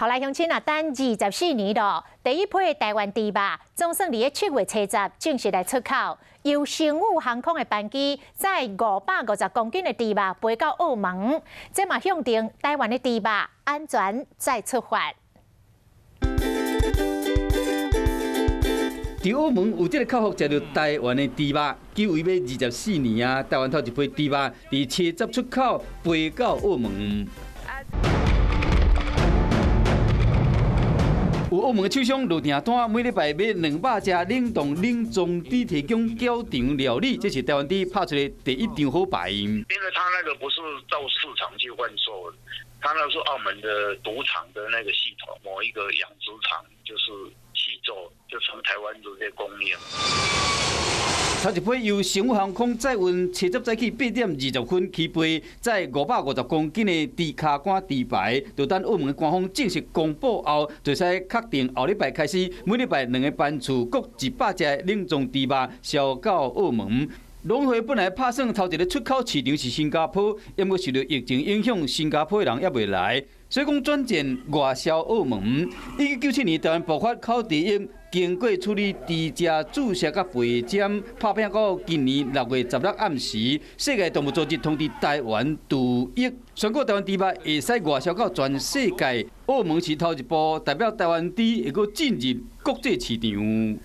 好來，鄉親啊，等24年咯，第一批台灣豬肉總算佇咧7月70正式來出口，由星宇航空的班機載550公斤的豬肉飛到澳門，這嘛象徵台灣的豬肉安全再出發。佇澳門有這个口福食著台灣的豬肉，久違欲24年啊！台灣頭一批豬肉佇車站出口飛到澳門。有澳門的廠商落訂單，每禮拜買200隻冷凍冷藏豬提供攪場料理，這是台灣豬拍出的第一張好牌。因為他那個不是到市場去販售，他那是澳門的賭場的那個系統，某一個養殖場就是去做，就從台灣直接供應。頭一批由星宇航空載運，車早起8點20分起飛，載550公斤的豬跤肝豬排，就等澳門的官方正式公布後，就會使確定後禮拜開始，每禮拜兩個班次各100隻冷藏豬肉銷到澳門。農會本來拍算頭一个出口市場是新加坡，毋過受著疫情影響，新加坡的人猶未來，所以講轉戰外銷澳門。1997年台灣爆發口蹄疫，經過處理豬隻注射佮白針，拍拚到今年6月16暗時，世界動物組織通知台灣除疫，宣告台灣豬肉會使外銷到全世界。澳門是頭一步，代表台灣豬會閣進入國際市場。